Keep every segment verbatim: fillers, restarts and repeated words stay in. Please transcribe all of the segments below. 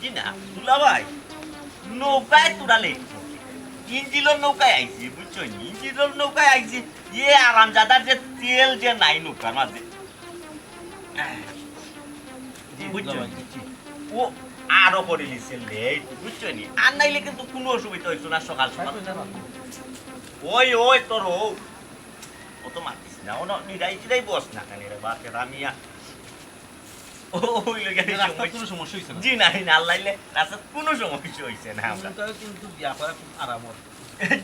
জি না, দুলাভাই, নৌকায় তোরা লেট করছে। ইঞ্জিলর নৌকায় আইছি, বুঝছো নি? ইঞ্জিলর নৌকায় আইছি, ইয়ে আরামজাদার যে তেল যে নাই নৌকার মাঝে। জি, বুঝছো নি? জি। ও আরো করে নিছে লেট, বুঝছো নি? আর নাইলে কিন্তু কোনো অসুবিধা হইতো না সকাল সকাল। ওই, ওই, তোর ও, ও তো মাতিস না, ও নিরাই টিরাই বস না কেন রে বাপে রামিয়া? ও, ওই লগে না, রাস্তাত সমস্যা। কোনো সমস্যা হইছে না? জি না, না, আল্লাহ আইলে রাস্তাত কোনো সমস্যা হইছে না আমরা। নৌকায় কিন্তু বিয়া করা খুব আরামর।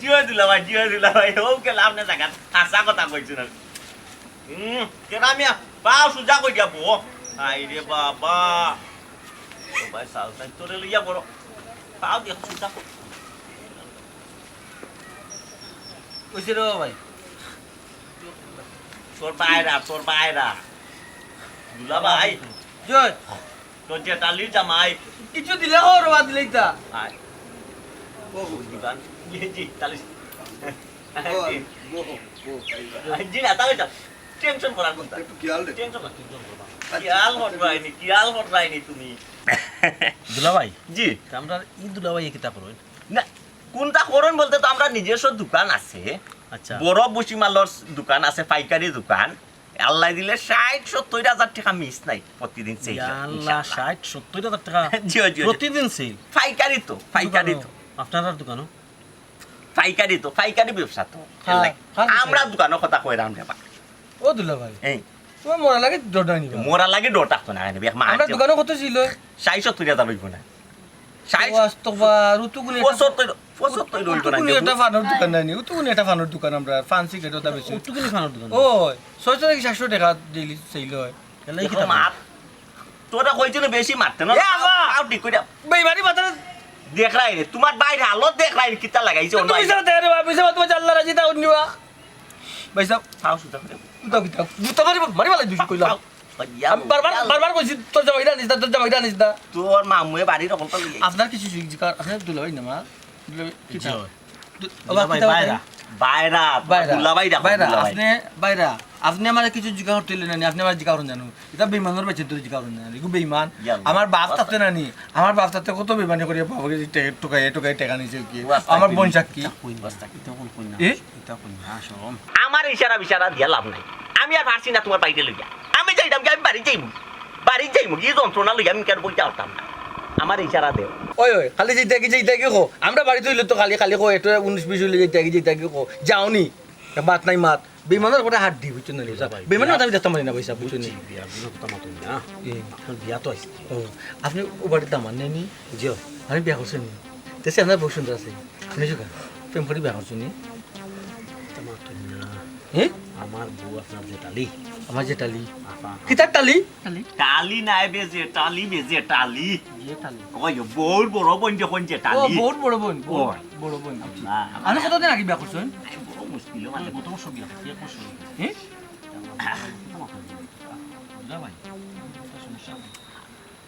জি অয় দুলাভাই, জি অয় দুলাভাই, ও গেলাম না জায়গা, হাছা কথা কইছি না। হুম, কেন আমি পাও সুজা কই যাবো? আই রে বাবা। ও ভাই, সাল সাল তোরে লইয়া বড়। পাও দিয়ে সুজা কর। কইছে রে ভাই। তোর বাইরা, তোর বাইরা। দুলাভাই। জয়। তোর জেঠালির জামাই। কিছু দিলে হো রে, বাদ দিলেই তা। আয়। ও, দিবান। জি, জি, তাহলে। ও, জি। ও, ও, জি না, তাহলে যা। টেনশন করার কথা। একটু খেয়াল রেখো। টেনশন কর, টেনশন কর। খেয়াল হটরায়নি, খেয়াল হটরায়নি তুমি। দুলাভাই? জি। তা আমরা ই দুলাভাই কিতা করইন? না, কোনটা করইন বলতে তো আমরা নিজস্ব দোকান আছে। আচ্ছা। বড় ভুসিমালর দোকান আছে, পাইকারি দোকান। আল্লায় দিলে ষাইট সত্তইর হাজার টেকা মিস নাই প্রতিদিন সেল। ইয়া আল্লাহ, ইনশাআল্লাহ। ষাইট সত্তইর হাজার টেকা জি, জি, জি। প্রতিদিন সেল? পাইকারি তো, পাইকারি তো। দোকানো? আপনারার দোকানো? পাইকারি তো, পাইকারি ব্যবসা তো। হ্যাঁ, এর লাগি। হ্যাঁ, আমরা দোকানো কথা কইরাম রে বা। ও দুলাভাই। এই। তোমার মরা লাগে ডর নাই নি বা? মরা লাগে ডর থাকতো না, এক মাস আমরা দোকানো কত ছিল? ষাইট সত্তইর হাজার অইবো না। ষাইট ও আস্ত বা, রুতুগুনি এটা পঁচাত্তর, পঁচাত্তর অইবো না। রুতুগুনি এটা পানর দোকান নাই নি? রুতুগুনি এটা পানর দোকান আমরা, পান সিগারেট ওটা বেশি। রুতুগুনি পানর দোকান? ওই, ছয়শো থেকে সাতশো টেকা ডেইলি সেল হয়। তাহলে এই দেখো কিতা মা, করে? তোরা কইছিল বেশি মারতে না? এ আবা! আউ ঠিক কইরা। বেইমানি মাথার দেখরায় রে, তোমার ভাইর হালত দেখরায় রে, কিতা লাগাইছে তুমি ওর ভাই? মিছা মাত রে বা, মিছা মাত, তোমার আল্লাহ রাজি তা উন্নিবা। ভাই সাহেব, পাও সুতা করে। উতাও কিতা? জুতা মারি, মারি ফালাই দিছি কইলাম। পাও, পাও, ইয়া আমি বারবার, বারবার কইছি, তোর জামাইরা আনিস না, তোর জামাইরা আনিস না। তোর মামুয়ে বাড়ির অকলতা লইয়া। আপনার কিছু জিকার, আপনার দুলাভাই না মা? দুলাভাই, কিতা? জি। দু-, ও, দুলাভাই, কিতা বাইরা। বাইরা, বাইরা। দুলাভাই ডাকো, বাইরা, দুলাভাই। আপনি, বাইরা, আপনি আমারে কিছু জিকার করতে হইলে না, আপনি আমারে জিকার করুন জানো। এটা বেইমানর বাইচ্চার ধরে জিকার করুন জানো। এগু বেইমান। ইয়া আল্লাহ। আমার বাপ তাতে না নি, আমার বাপ তাতে কত বেইমানি করিয়া বাপরে টেকা, টোকাই, টোকাই টেকা নিছে কি? ও আস্তা আমার কি? বোন সাক্ষী। ইতা কইন না, আস্তা কি? ইতা কইন না, এ? ইতা কইন না, শরম। আমার ইশারা বিশারা দিয়া লাভ নাই। আমি আর পারছি না তোমার বাইরে লইয়া। আমি যাইতাম কি, আমি বাড়ি যাইমু। বাড়ি যাইমু, কি যন্ত্রণা লইয়া আমি কেন বইতে পারতাম না। আমার ইশারা দেও। ওই, ওই, খালি যাইতে কি, যাইতে কি কো? আমরা বাড়িত অইলে তো খালি, খালি কো, এটা উনিশ বিশ অইলে যাইতে কি, যাইতে কি কো? যাও নি। মাত নাই মাত। বেইমানর করে হাত দি, বুঝছো না রে? ভাই, বেইমানর বিয়া মাত আমি দেখতাম পারি না, ভাই সাহেব, বুঝছো নি? বুঝছি, বিয়া, বিয়া কথা মাতুন না। এ। আপনার বিয়া তো আইছে। ও, আপনি ও বাড়ির দামান নেনি? জি। আপনি বিয়া করছেন নি? দেখছি আপনার বউ সুন্দর আছে। আপনি সুখা, প্রেম করে বিয়া করছেন নি? কথা মাতুন না। হ্যাঁ? আমার বউ আপনার জেঠালি। আমার জেঠালি? আপা। কিতার টালি? টালি। টালি নাই বে, জেঠালি বে, জেঠালি। জেঠালি। ওই বউর বড় বোন যখন জেঠালি। ও, বউর বড় বোন, বড়, ওই। বড় বোন। আল্লাহ। আপনি কতদিন আগে বিয়া করছেন? আমি বড় মুশকিল, মানে। কত বছর বিয়া? এক বছর। হ্যাঁ? বুঝলা ভাই? সমস্যা নেই।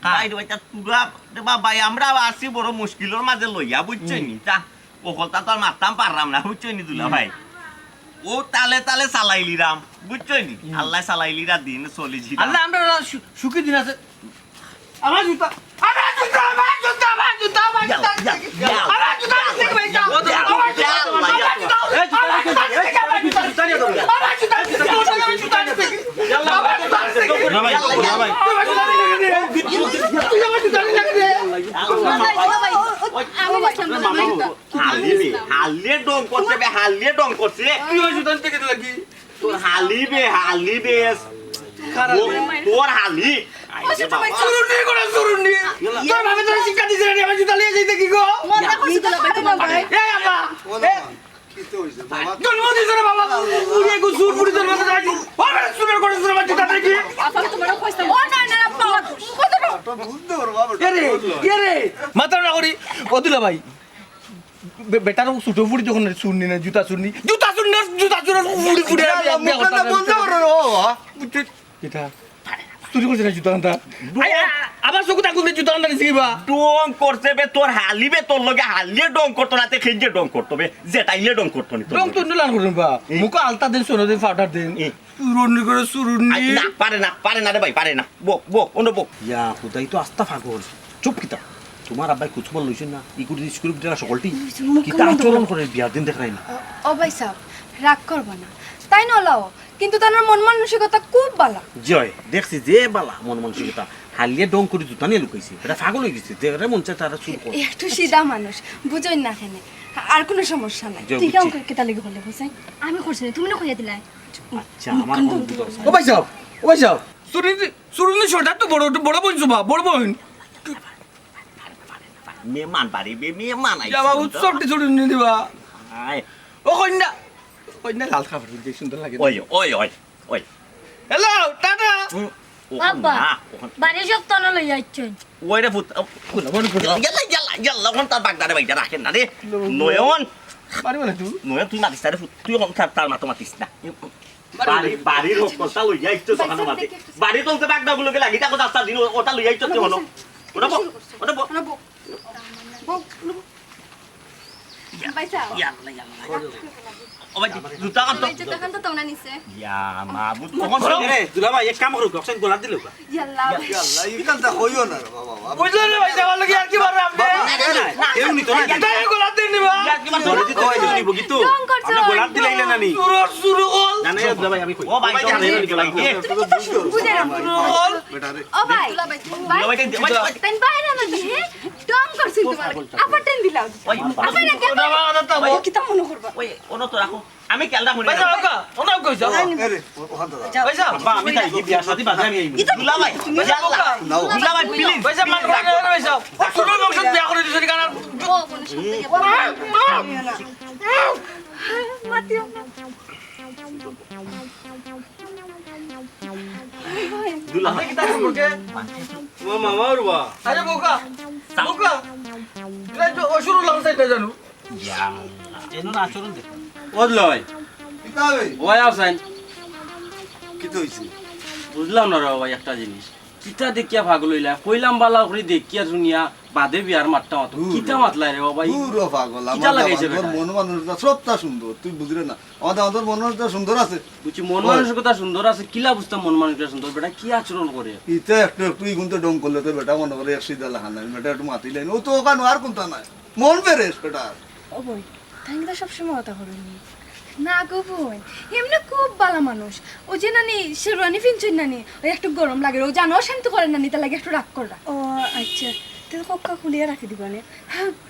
ভাই রে ভাই, তা তোরা, রে বা ভাই, আমরা আছি বড় মুশকিলর মাঝে লইয়া, বুঝছো নি? তা অকলতা তো আর মারতাম পারলাম না, বুঝছো নি দুলা ভাই? ও তালে তালে চালাইলিরাম, বুঝছো নি? আল্লাহ চালাইলিরা দিন চলি যিরাম। আল্লাহ, আমরা সু-, সুখী দিন আছে। আমার জুতা, আমার জুতা, আমার জুতা, আমার জুতা, আমার জুতা। হালিয়ে, হালিয়ে ঢং করছে বে, হালিয়ে ঢং করছে। তুই আমার জুতা নিতে গেলে কি? তোর হালি বে, হালি বে। খারাপ। তোর, তোর হালি। চুরুন্ডি করে চুরুন্ডি। তোর বাবা তোর শিক্ষা দিছে না, আমার জুতা নিয়ে যাইতে কি গো? মজা করছি তো ভাই, তোমার ভাই। এ আব্বা। জন্ম দিছে রে বাবা, উড়িয়ে গো চুর বুড়ি জন্ম দিছে নাকি? ও বাবা, চুরের করে চুরের বাচ্চা তাতে কি? আব্বা, তোমার কইছে। ও না, না, আব্বা। বুঝতে পারো বাবা। এ রে, এ রে। মাথা না করি, ও দুলা ভাই। বে-, বেটার ও ছোট ফুড়ি যখন চুরনি না, জুতা চুরনি, জুতা চুরনি, জুতা চুরনি, ফুড়ি, ফুড়ি, আর বিয়া করতে মুখটা বন্ধ করো রে বাবা। বুঝছিস? কিতা? চুরি করছে না জুতা কান্তা? আই, আ-, আবার চকুত আগুন দিয়া জুতা কান্তা নিছে কিবা? ঢং করছে বে, তোর হালি বে, তোর লগে হালিয়ে ঢং করতো না, তে খেয়ে ঢং করতো বে, জেঠাইলে ঢং করতো নি তোর ঢং লগে। তো নুলান করুন বা। এ। মুখো আলতা দেন, সোনা দেন, পাউডার দেন। এ। চুরুন্নি করে চুরুন্নি। আই, না, পারে না, পারে না রে ভাই, পারে না। বো, বো, অনো বো। ইয়া, খুদাই তো আস্তা পাগল। চুপ কিতা? তোমার আব্বায় খোঁজ খবর লইছেন না? ইগুলি স্কুল ভিতরে সকলটি মুখ কিতা বন্ধ আচরণ করো। করে বিয়ার দিন দেখাই না। ও, ও ভাই সাহেব, রাগ করবা না। তাই নলাও, কিন্তু তার মন মানসিকতা খুব বালা। জয়, দেখছি যে বালা মন মানসিকতা। হালিয়ে ঢং করে জুতা নিয়া লুকাইছে। এটা পাগল হয়ে গেছে। যে এটা মন চায় তারা চুর করে। একটু সিধা মানুষ, বুঝইন না কেনে। আর কোনো সমস্যা নাই। জয়, তুই বুঝছি। কেমন করে কিতা লাগি হলে বুঝাই? আমি করছি না, তুমি না কইয়া দিলাই। আচ্ছা, আমার কোনো বুঝতে পারছি না। ও ভাই সাহেব, ও ভাই সাহেব। চুরুন্নি, চুরুন্নি সর্দার তো বড়, বড় বোন জুবা, বড় বোন। মেহমান বাড়ি বে, মেহমান আইছে ইয়া বাবু, তো। চুরুন্নি দিবা। আয়। ও কইন্যা, কইন্যা লাল কাপড় পিনতে সুন্দর লাগে। ওই, ওই, ওই, ওই। Hello, tata. হুম, ও আব্বা, না, ওখান বাড়ি সব তনে লই যাচ্ছেন। ওই রে পুত, ও, খুলো, বন্ধ করো। ইয়াল্লা, ইয়াল্লা, ইয়াল্লা, ওখান তার বাগদারে বাইটা রাখেন না রে। নয়ন। বাড়ি বলে তুই? নয়ন, তুই মাতিস না রে পুত, তুই এখন তার, তার মাতো মাতিস না। বাড়ি, বাড়ির হকলতা লইয়া আইছো তো কেন মাঝে? বাড়ি তুলতে বাগদা গুলোকে লাগি থাকো, রাস্তা দিন ওটা লইয়া আইছো তুই হলো। ওটা বো, ওটা বো। ইয়াল্লা, ইয়াল্লা। ও ভাই, জুতা কান তো। জুতা কান তো তোমরা নিছে। ইয়া, মাবুদ, কখন এরে, দুলাভাই, এক কাম করুক, অকশন গোলাপ দিলে ওকে। ইয়াল্লা। ইয়াল্লা, ই কান্তা কইও না রে বাবা, বাবা। বুঝলে রে ভাই, দেওয়ার লাগি আর কি মারবে আপনি? বাবা, না, না, না, কেউ নিত না। এটা গোলাপ দিয়ে নিবা। ইয়ার কি মারবে? গোলাপ দিতে কেউ নিব কিন্তু। ঢং করছো। আপনি গোলাপ দিলাইলে না নি? চুরর চুরু কল। না, না, দুলাভাই, আমি কই। ও ভাই, ও ভাই, ঢং করছো। বুঝে না। চুরু কল। বেটা রে। ও ভাই, ভাই, ভাই, ভাই, ভাই। তাই বাইরে না দিয়ে, ঢং করছো তোমার। আবার টেন দিলাও। ওই, আবার না কেন? ওটা, ওটা, ওটা, ও কিতা মনে করবা? ওই, ওনো তো রাখো। আমি খেয়াল রাখবো না। পয়সা হোক, ওনাও কই যাও। আরে, ও-, ওখান তো যাও। পয়সা। আব্বা, আমি তাই কি বিয়া শাদী বাদে আমি আইবো। দুলাভাই, ইয়াল্লা। নাও। দুলাভাই, please। পয়সা মাফ করে দেন, পয়সা। ও ছোট লোক সব বিয়া করে দিছে, কারণ মাতিও না। দুলাভাই। আপনি কি তার সম্পর্কে? ও মামা ওর বা। আরে বোকা, বোকা। এটা তো অসুর লাগছে, এটা জানো। ইয়া আল্লাহ। এমন আচরণ দেখো। ওর লয়। কিতা হবে? ওই আছেন। কিতা হইছে? বুঝলাম না রে বাবা একটা জিনিস। কিতা দেখিয়া পাগল হইলা? কইলাম বালা করি দেখিয়া শুনিয়া বাদে বিয়ার মাতটা মাতো। দূর কিতা রে। মাতলাই রে বাবা? দূর ও পাগল, কিতা আমার লাগাইছে বাবা, তোর বেটা? মন মানুষটা সবটা সুন্দর, তুই বুঝরে না। আমাদের, আমাদের মন মানুষটা সুন্দর আছে। বুঝছি, মন ওই। মানসিকতা সুন্দর আছে, কিলা বুঝতাম মন মানসিকতা সুন্দর, বেটা কি আচরণ করে? ইতে একটু, একটু ইগুনতে ঢং করলে তো বেটা মনে করে এক সিধা লাখান নাই, বেটা একটু মাতিলাই। ও তো ওখানে আর কোনটা নাই। মন ফেরেশ বেটা। ও বই, তাই কিন্তু সবসময় কথা বলেনি। না গো বই, এমনি খুব ভালা মানুষ। ও যে নানি, শেরওয়ানি ফিনছইন নানি, ওই একটু গরম লাগে, ও জানো অশান্তি করে নানি, তার লাগে একটু রাগ করা। ও আচ্ছা, তো কক্কা খুলিয়া রাখি দিবা নে।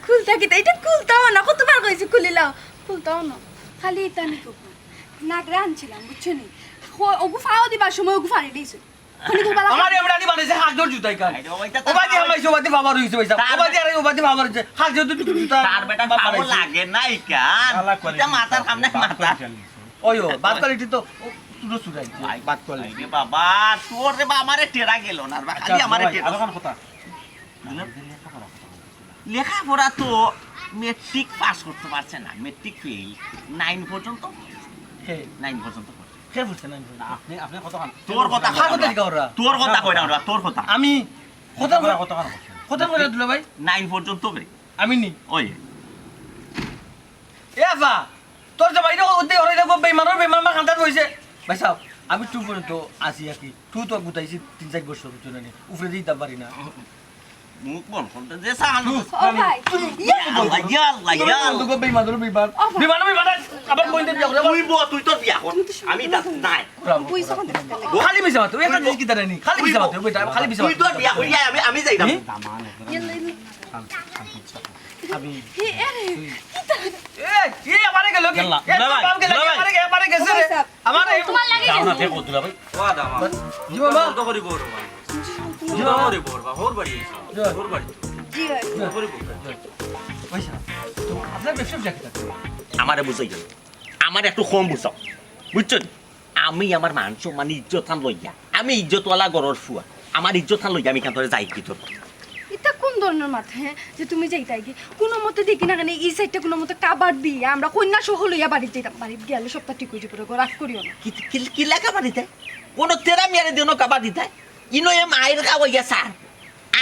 খুলতা কিতা? এটা খুলতাও না, কতবার কইছি খুলিলাও, খুলতাও না। খালি ইতা নি কখন নাগরা আনছিলাম, বুঝছো নি? ও-, ওগু ফাও দিবার সময় ওগু ফাড়ি দিছে। খালি গোবালা আমার এমরানি বানাইছে হাগর জুতাই কান। আরে, ওইটা তো ওবাদি আমার হামাইছে, ওবাদি বাবা রইছে, ভাই সাহেব। তার ওবাদি আরে, ওবাদি বাবা রইছে। হাগর জুতা, জুতা তার বেটা বাবা ফাও রইছে। লাগে নাই কান। আল্লাহ করে এটা মাথার সামনে বাদ মাথা। করে ফেলছে। ওই ও, বাদ quality তো, ও, তুলো চুরাই। আই, বাদ quality। আরে বাবা, তোর রে বা আমারে টেরা গেল না, বা আচ্ছা, খালি আমারে ভাই, টেরা। আরো কোন কথা? বুঝলেন? লেখাপড়া তো মেট্রিক পাস করতে পারছে না, মেট্রিক ফেল, নাইন পর্যন্ত পড়েছে। হে। নাইন পর্যন্ত পড়েছে। কে বুঝছে নাইন পর্যন্ত? না, আপনি, আপনি কত খান? তোর কথা কই না। তোর কথা কই না, তোর কথা। আমি কথা কই, কথা কই না। কথা কই না, দুলা ভাই। নাইন পর্যন্ত বে। আমি নি। ওই। এ আফা, তোর যে বাইরে ওতে ওরে দেখো বেইমানর বেইমান মা খান্দাত বইছে। ভাই সাহেব, আমি টু পর্যন্ত আসি আর কি। টু তো গুতাইছি তিন চার বছর, বুঝছো না নি? উপরে দিতাম পারি না। মুখ বন্ধ করতে যে সাহান। ও ভাই, ইয়া আল্লাহ, ইয়া আল্লাহ, ইয়া আল্লাহ। তোকে বেইমানর বেইমান। ও ভাই। বেইমানর বেইমান, আবার কইতে বিয়া করে। তুই বল, তুই তোর বিয়া কর। আমি তা নাই। তুই সব খালি মিছা মাতো, একটা জিনিস কি তারা নি? খালি মিছা মাতো, বেটা, খালি মিছা মাতো। তুই তোর বিয়া করিয়া আমি, আমি যাইতাম। হুম? ইয়াল্লা, ইয়াল্লা। আমি এ, এ রে, কি তা? এ, এ, আমারে গেল কি? ইয়াল্লা, এ, দুলা ভাই, বাপ গেল কি? দুলা ভাই। আমারে গে-, আমারে গেছে রে। ও ভাই সাহেব, আমারে তোমার লাগে যাও না, গেছে। দেখো, দুলা ভাই। ও দামা। জি বাবা। বন্ধ করি বড় ভাই। জি বাবা। বন্ধ করি বড় ভাই, ওর বাড়ি এসো। জি। ওর বাড়ি। জি ভাই। ওর বাড়ি বড় ভাই। পয়সা। তো আপনার ব্যবসা ব্যবসা কি থাকে? আমারে বুঝাই গেল। আমার একটু কম বুঝাও। বুঝছো নি? আমি আমার মান সম্মান ইজ্জত খান লইয়া, আমি ইজ্জতওয়ালা ঘরর ফুয়া, আমার ইজ্জত খান লইয়া আমি কেন যাই কি তোর? ইতা কোন ধরনের মাত, হ্যাঁ? যে তুমি যাইতায় কি? কোনো মতে দেখি না কেনে, ই সাইডটা কোনো মতে কাবার দিয়া আমরা কইন্যা সহ লইয়া বাড়িত যাইতাম। বাড়িত গেলে সবটা ঠিক হয়ে যাবে, রাগ করিও না। কি, কি, কি লেখা বাড়িতে? কোনো তেরা মিয়ারে দিও না কাবার দিতে? ইনো এ মাইর খাওয়াইয়া স্যার।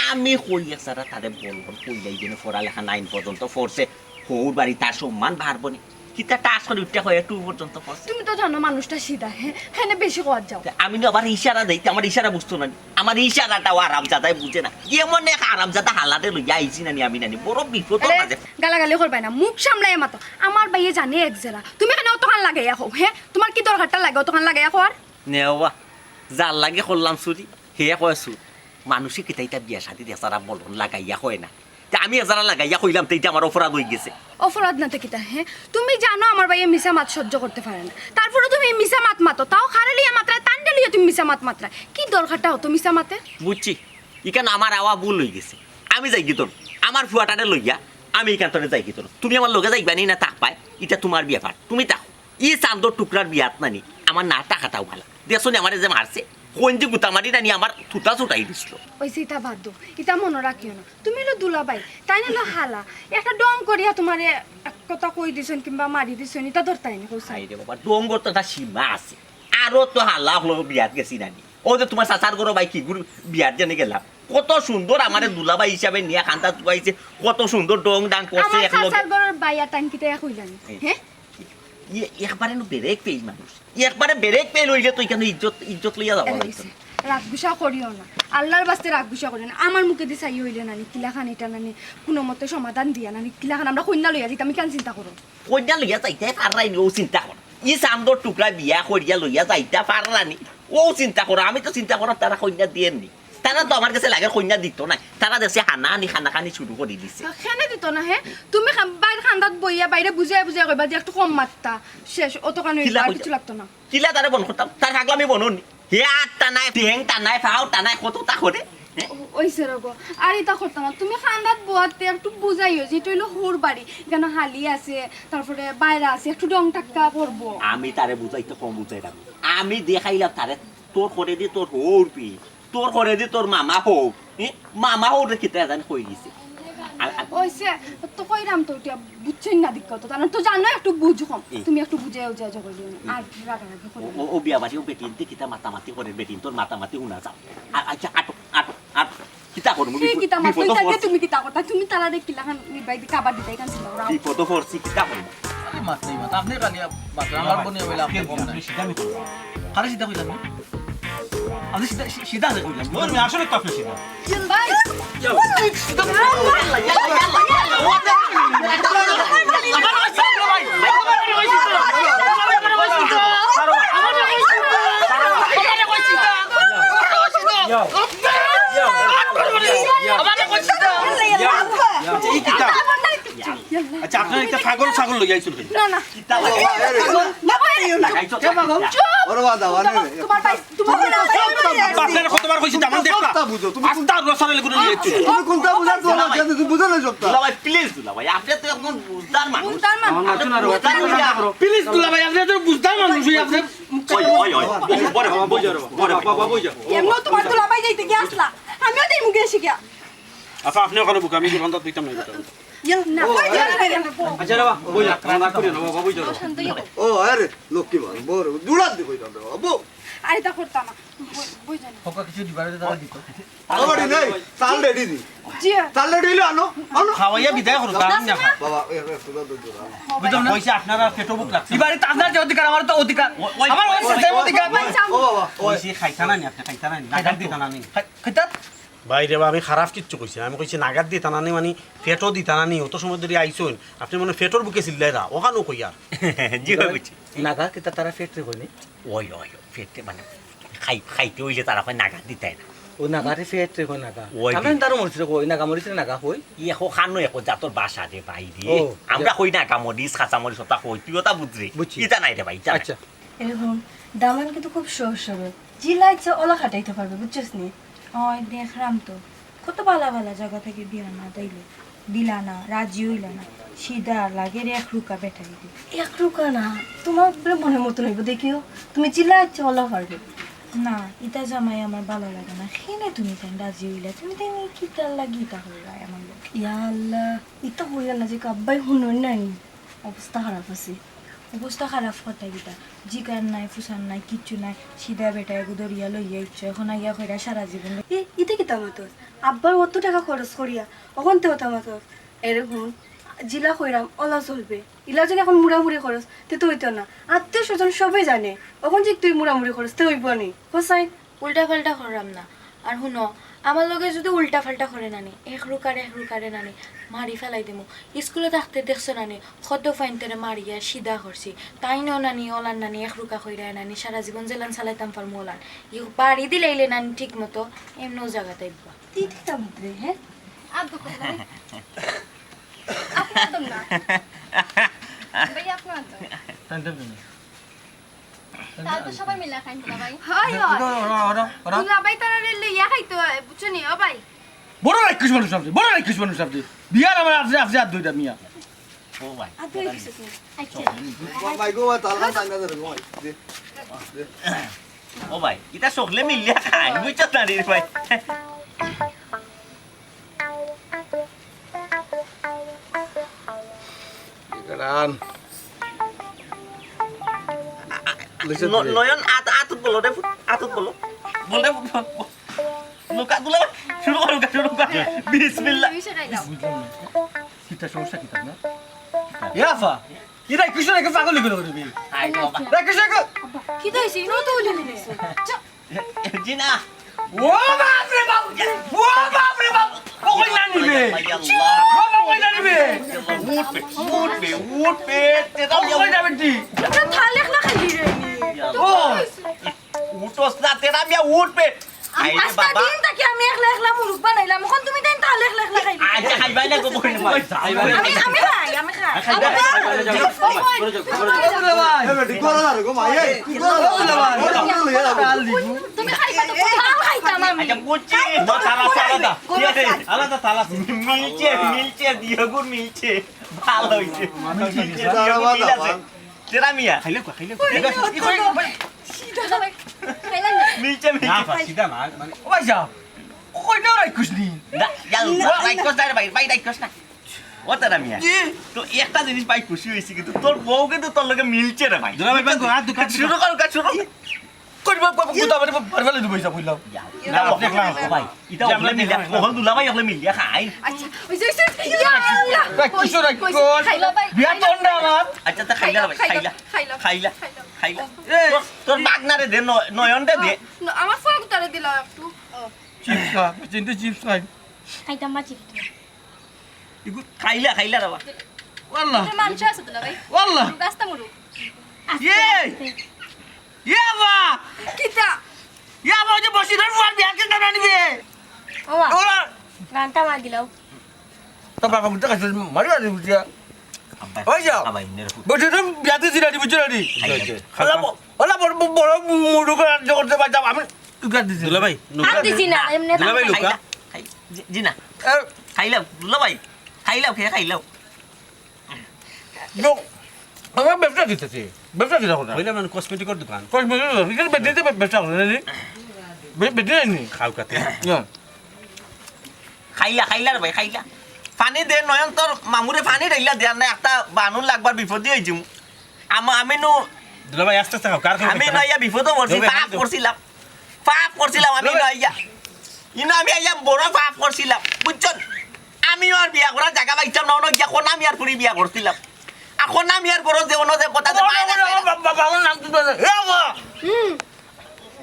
আমি কই এক সারা তারে বললাম, কইলাই যেন পড়ালেখা নাইন পর্যন্ত পড়ছে, হউর বাড়ি তার সম্মান বাড়বো নি। কিতা টাস করি উঠতে হয় টু পর্যন্ত পড়ছে। তুমি তো জানো মানুষটা সিধা, হ্যাঁ? হেনে বেশি কওয়াত যাও। তে আমি না আবার ইশারা দেই, তে আমার ইশারা বুঝতো না নি। আমার ইশারাটাও আরামজাদায় বুঝে না। এমন এক আরামজাদা হালারে লইয়া আইছি নানি আমি নানি, বড় বিপদ আরে, মাঝে। গালাগালি করবায় না, মুখ সামলাইয়া মাতো। আমার ভাইয়ে জানে এক জেলা, তুমি কেনে অতখান লাগাইয়া কও, হ্যাঁ? তোমার কি দরকারটা লাগে অতখান লাগাইয়া কওয়ার? নেওয়া, যার লাগে করলাম চুরি, হে কয় চুর। মানুষে কিতা ইতা বিয়া শাদি দেশারা বলন লাগাইয়া কয় না। তে আমি এজারা লাগাইয়া কইলাম, তে ইটা আমার অপরাধ অই গেছে। অপরাধ না তে কিতা, হ্যাঁ? তুমি জানো আমার ভাইয়ে মিছা মাত সহ্য করতে পারে না, তারপরে তুমি মিছা মাত মাতো, তাও খারে লইয়া মাতরায়, তানরে লইয়া তুমি মিছা মাত মাতরায়। কি দরকারটা অত মিছা মাতের? বুঝছি, ইখান আমার আওয়া ভুল অই গেছে। আমি যাইগি তনো, আমার ফুয়াটারে লইয়া আমি ইখান তনে যাইগি তনো। তুমি আমার লগে যাইবা নি না থাকবায়, ইটা তোমার ব্যাপার, তুমি থাকো। ই চান্দর টুকরার বিয়াত নানি আমার না থাকাটাও ভালা। দেখছো নি আমারে যে মারছে, কইন্দি গুতা মারি নানি আমার থুতা ছুটাই দিছিল। অইছে, ইতা বাদ দেও, ইতা মনো রাখিও না। তুমি অইলো দুলাভাই, তাইন অইলো হালা। একটা ঢং করিয়া তোমারে এক কথা কই দিছইন কিংবা মারি দিছইন, ইতা ধরতায় নি, কও চাই। হায় রে বাবা, ঢং করতে একটা সীমা আছে। আরো তো হালা অকলর বিয়াত গেছি নানি। অউ যে তোমার চাচার ঘরর ভাই কিগুর বিয়াত যেনে গেলাম, কত সুন্দর আমারে দুলাভাই হিসাবে নিয়া কান্দাত বওয়াইছে, কত সুন্দর ঢং ঢাং করছে আমার একলগে। চাচার ঘরর ভাই আর তাইন কিতা এক অইলা নি? হ্যাঁ। হ্যাঁ? ই একবারে নু ব্রেক ফেইল মানুষ। ই একবারে ব্রেক ফেইল অইলে তো ইখান ইজ্জত, ইজ্জত লইয়া যাওয়া এরে যাইতো না। রাগ গুসা করিও না, আল্লার বাস্তে রাগ গুসা করিও না। আমার মুখেদি চাইয়া অইলে নানি, কিলাখান ইটা নানি, কুনুমতে সমাধান দিয়া নানি, কিলাখান আমরা কইন্যা লইয়া যাইতাম, ইখান চিন্তা করো। কইন্যা লইয়া যাইতায় পাররায় নি, অউ চিন্তা করো। ই চান্দর টুকরা বিয়া করিয়া লইয়া যাইতায় পাররায় নি, অউ চিন্তা করো। আমি তো চিন্তা কররাম তারা কইন্যা দিয়ের নি। তারা তো আমার গেছে লাগের কইন্যা দিতো নায়, তারা দেশে হানাহানি কানাকানি শুরু করি দিছে। কেনে দিতো না, হে? তুমি বাইর কান্দাত বইয়া বাইরে বুঝাইয়া বুঝাইয়া কইবা যে একটু কম মাততা, শেষ, অতখান অইবো, কিলা আর কইতা? কিচ্ছু লাগতো না। কিলা তারে বন্ধ করতাম? তার পাগলামি বন্ধ নি। হে আত টানায়, ঠেং টানায়, পাও টানায়, কততা করে। হে? অইছে রে গো, আর ইতা করতাম না। তুমি কান্দাত বওয়াতে একটু বুঝাইও যে ইটা অইলো হউর বাড়ি, ইখানো হালি আছে, তারপরে বাইরা আছে, একটু ঢং ঠাট্টা করবো। আমি তারে বুঝাইতে কম বুঝাইরাম। আমি দেখাইলাম তারে, তোর করেদি তোর হউর বি তোর করেদি তোর মামা হউর, হে? মামা হউররে কিতা জানি কই দিছে। আর, আর অইছে, তো কইরাম তো ইটা বুঝছইন না দিক্কা তো, তারা তো জানো একটু বুঝ কম। এ। তুমি একটু বুঝাইয়া উঝাইয়া জগৎ দিও না। এ। আর রাগারাগি করিও না। ও, ও বিয়া বাড়ি, ও বেটিন্তে কিতা মাতামাতি করে, বেটিন্তর মাতামাতি হুনা যাও। আ-, আচ্ছা, আটো, আটো, আটো। কিতা করমু? হে, কিতা মাত? বিপদো পড়ছি। তুমি কিতা করতা? তুমি তারারে কিলাখান নিবাই দি কাবার দিতায় ইখান চিন্তা করো। বিপদো পড়ছি, কিতা করমু? আরে মাত নাই, মাত। আপনে খালি মাত, আমার বনে অইলে আপনে কম নাই। আপনি সিধা নি করবা। কারে সিধা কইলাম না? আপনি সিধা, সি-, সিধা আছে কইলাম। ওই, আমি আসলে তো আপনি সিধা। ভাই। আচ্ছা, এই কিতা? আচ্ছা, আপনারা একটা পাগল ছাগল লইয়া আইছেন কেন? না, না। কিতা লাগে? না, না, না। চুপ। ওরে বাবা, দাও, আনে। তোমার ভাই, তোমার ভাই, আপনারা কতবার কইছি, দামান দেখবা? সবটা বুঝো, তুমি আস্তা রসালে গুলো নিয়ে আইছো। তুমি কোনটা বুঝার তোমার আছে, তুমি বুঝো না সবটা। দুলাভাই, please দুলাভাই, আপনি তো একজন বুঝদার মানুষ। বুঝদার মানুষ। আমার মাথা না রে, বুঝদার মানুষ। Please দুলাভাই, আপনি তো বুঝদার মানুষ, ওই আপনি ওই, ওই, ওই, বড়, বড়, বড়, বড়। বাবা, বই যাও। এমন তোমার দুলাভাই যাইতে গিয়া আসলা, আমিও যাইমু গিয়া শিখিয়া। আচ্ছা, আপনি ওখানে বুকে, আমি দোকানদার দিতাম না, দিতাম না। ইয়া, না, ও, ওই যে, আরে, আরে, আরে, আচ্ছা, রে বাবা, বই যা, আমার রাগ করিও না, বাবা, বই যা, বাবা। শান্ত হইয়া বল। ও, আরে, লক্ষ্মী বাবা, বড়, জোড়া দি কইতাম রে বাবা, বউ। আরে, তা করতাম না। বই, বই জানি। খোকা কিছু দিবার হইলে তারা দিত। আলমারি নেই, চাল রেডি দি। জি। চাল রেডি হইলে আনো, আনো। খাওয়াইয়া বিদায় করো, তা আমি না খাই। বাবা, এ, এ, তোরা দুই জোড়া। বুঝলাম না। কইছে আপনারা পেটো ভুক লাগছে। এবারে তো আপনার যে অধিকার, আমার তো অধিকার। ওই, ওই, আমার ওই, ওই same অধিকার। ওই, ও বাবা, ওই। কইছে খাইতা না নি, আপনি খাইতা না নি, নাগাদ দিতা না নি। খাই-, খাইতা? ভাই রে বা, আমি খারাপ কিচ্ছু কইছি না। আমি কইছি নাগাদ দিতা না নি, মানে পেটো দিতা না নি, অত সময় ধরি আইছইন। আপনি মানে পেটোর ভুকে চিল্লাইরা, ওখানেও কইয়ার। জি, ভাই, বুঝছি। নাগা কিতা তারা পেটরে কয় নি? ওই, ওই, ওই, পেটরে মানে খাই-, খাইতে অইলে তারা কয় নাগা দিতায় না। ও নাগারে পেটরে কয় নাগা। ওই আমরা দি। তারও মরিচরে কই, নাগা মরিচরে নাগা কই। ই একো খানো একো জাতর ভাষা রে ভাই রে। ও, আমরা যা। কই নাগা মরিচ, কাঁচা মরিচ, ওটা কই, তুই ওটা বুঝরে। বুঝছি। ইটা নাই রে ভাই, ইটা নাই। আচ্ছা। এরে হুন, দামান কিন্তু খুব সহজ সরল। জিলা ইচ্ছা ওলা খাটাইতে পারবে, বুঝছস নি? অয়, দেখরাম তো। কত বালা বালা জাগা থাকি বিয়া না দিলে। দিলা না, রাজি অইলা না। সিধা লাগের এক রুকা বেটাইরে। এক রুকা না, তোমার বলে মনের মতন অইবো, দেখিও। তুমি জিলা ইচ্ছা ওলা পারবে। না, ইতা জামাই আমার বালা লাগে না। কেনে তুমি তাইন রাজি অইলা? তুমি তাইন কিতার লাগি ইতা করলায় আমার লগে? ইয়া আল্লাহ, ইতা কইরা না যে কাব্বাই হুনইন নাই। অবস্থা খারাপ আছে। অবস্থা খারাপ কথা কিতা? জিকার নাই, ফুসার নাই, কিচ্ছু নাই। সিধা বেটা এগু ধরিয়া লইয়া ইচ্ছে। এখন আইয়া কইরা সারা জীবন লই- এ, ইতে কিতা মাতস? আব্বার অত টেকা খরচ করিয়া, অখন তে কথা মাতস? এরে হুন, জিলা কইরাম, অলা চলবে। ইলা যদি এখন মুড়ামুড়ি খরচ, তে তো অইতো না। আত্মীয় স্বজন সবে জানে। অখন যে তুই মুড়ামুড়ি খরচ, তে অইবো নি? কছাই? উল্টা পাল্টা কররাম না। আর হুনো, আমার লগে যদি উল্টা পাল্টা করে নানি, এক রুকার এক রুকারে নানি, মারি ফালাই দিমু। স্কুলো থাকতে দেখছো নানি, কত ফাইনতরে মারিয়া সিধা করছি। তাইনও নানি, অলান নানি, এক রুকা কইরা নানি, সারা জীবন যেলান চালাইতাম পারমু অলান। ইউ বাড়ি দিলাইলে নানি ঠিক মতো, এমনও জাগাত আইবা। তুই ঠিক তা মুদ্রে, হ্যাঁ? আর দুঃখ করে। আপনার তো না। ভাই, আপনার তো। তাহলে তো সবাই মিলে খাইন, দুলাভাই। হয়, হয়। ওরা, ওরা, ওরা, ওরা। দুলাভাই তারা রে লইয়া খাইতো হয়, বুঝছো নি, ও ভাই? বড় রাক্ষস মানুষ আপনি, বড় রাক্ষস মানুষ আপনি। বিয়ার আমার আপনি, আপনি আর দুইটা মিয়া। ও ভাই। আর দুই কিছু কি? আচ্ছা। ও ভাই গো, ভাই, তালখান টাইনা ধরে গো, ভাই। দে, দে। ও ভাই, ইতা সকলে মিলিয়া খাই, বুঝছো না রে ভাই? ইকরান। ন-, নয়ন, আত-, আতুত বলো রে, আতুত বলো। বল রে, বল, বল। লুকা, দুলা, শুরু করো, শুরু করো। বিসমিল্লাহ। তুমি সেটাই দাও। বুঝলাম না। কিতা সমস্যা কিতা না? এ আফা, ইরা কিছু নাকি পাগল করে করবি? আই বাবা। এরা কিছু নাকি কিতা হইছে? ইনো তো উলি মিলিছে। জি না। ও বাপ রে বাপ! ও বাপ রে বাপ! ও কই না নিবে? আল্লাহ। ও বাপ কই না নিবে? উঠবে, উঠবে, উঠবে। ও কই না বেটি? এটা থাল একলা খাইলি রে। ও। উঠোস না, তেরা মিয়া উঠবে। আই রে আস্তা বাবা। দিন থাকি আমি একলা একলা মুরুগ বানাইলাম। এখন তুমি তাই থাল একলা একলা খাইলি। আচ্ছা, খাইবাই না গো, বইন, খাইবাই না। আমি, আমি খাই, আমি খাই। খাইবাই না। আব্বা, খাইবাই না। ওই, ওই, ওই, ওই, ওই, ভাই। এ বেটি, করো না রে গো, মাই, এই, কি করো না? করো না ভাই। করো না, লইয়া যাবো। তুমি খাইবা তো, থাল খাইতাম আমি। আচ্ছা, বুঝছি। তোমার থাল আছে আলাদা। কি আছে? আলাদা থাল আছে। মিলছে, মিলছে, দিয়েগুর মিলছে। ভালো হইছে। মিলছে, মিলছে। দাঁড়া, দাঁড়া, দাঁড়া। তেরা মিয়া। খাইলে কো, খাইলে কো। মিলছে, মিলছে। না, সিধা না, মানে, ও ভাই সাহেব, কইনাও রাইখুস নি? না, ইয়া, রাইখুস না রে ভাই, ভাই রাইখুস না। ও তেরা মিয়া। জি। তো একটা জিনিস ভাই খুশি হইছি কিন্তু তোর বউ কিন্তু তোর লগে মিলছে রে ভাই। দুলা ভাই, ভাই, হাত দুখা, শুরু কর, কাজ শুরু। কই বাবা, বাবা, গুতা বাড়ি, বাড়ি ফেলে দিবো, হিসাব কইলাম। ইয়া, না, না, আপনি দেখলাম। ভাই, ইটা যে আমরা অকলে মিলিয়া, মিলিয়া। অকল দুলা ভাই অকলে মিলিয়া খাই। আচ্ছা, ওই যে, ওই যে, ইয়া, ইয়া। ভাই, কিছু না, কই, কই, কই। খাইলা ভাই, বিয়া খাইলা। তো না আমার। আচ্ছা, তা খাইলা ভাই, খাইলা, খাইলা। খাইলা। খাইলা। খাইলা। খাইলা। এ। তোর, তোর বাগনারে দে, ন-, নয়নটা দে। আ, ন-, আমার ফোন তারে দিলাও একটু। ও। চিপস খা, চিনতে চিপস খাই। খাইতাম না চিপস। ইগু খাইলা, খাইলা রে বা। ওয়াল্লাহ। এটা মাংস আছে তো না ভাই? ওয়াল্লাহ। রাস্তা মুরু। আস্তে, ইয়ে! আস্তে। ইয়া বা! কিতা? ইয়া বা, ওই যে বসিরের ফুয়ার বিয়ার কেন না নিবে? ওবা। ওরা গানটা মার দিলাও। তো বাবা বুঝতে কাছে মারি মারি বুঝিয়া। আব্বা, ওই যাও। আব্বা, এমনি রাখো। বসিরের বিয়াতে জিরানি বুঝছো না নি? খাইলাম। ওলা ব-, ওলা বড়, বড়, বড় মুরু করে আর জগতে বাইতাম। আমি তুই কার দিছি? দুলা ভাই, আর দিছি না, এমনি দুলা ভাই, খাই। লুকা। খাই, জি, জি না। এ। খাইলাম, দুলা ভাই। খাইলাম, খেয়ে খাইলাম। লো, আমার ব্যবসা দিতেছি। ব্যবসা দিতে হবে না। কইলাম মানে কসমেটিকর দোকান। কসমেটিকর দোকান। এখানে বেটিতে ব্যবসা করে না নি? বে-, বেটি নেই নি? খাও কাতে। ইয়া। খাইলা, খাইলা রে ভাই, খাইলা। পানি দে, নয়ন তোর মামুরে পানি ঢাইলা দে, আর না একটা বানুন লাগবার বিপদে হয়ে যাবো। আমা-, আমি নু দুলা ভাই, আস্তে আস্তে খাও, কার খাও আমি খাইতে না? নইয়া বিপদে পড়ছি, দুলা ভাই, পাপ খাইতে। করছিলাম। পাপ করছিলাম আমি দুলা ভাই। নইয়া। ইনো আমি আইয়া বড় পাপ করছিলাম, বুঝছন? আমিও আর বিয়া করার জায়গা পাইতাম না, অনো গিয়া কনা মিয়ার ফুরি বিয়া করছিলাম। আর কনা মিয়ার ঘরো যে অনো যে কথা যে ও, ও, ও, ও, বাবা, বাবার নাম কি বলে? এ, বাবা। হুম।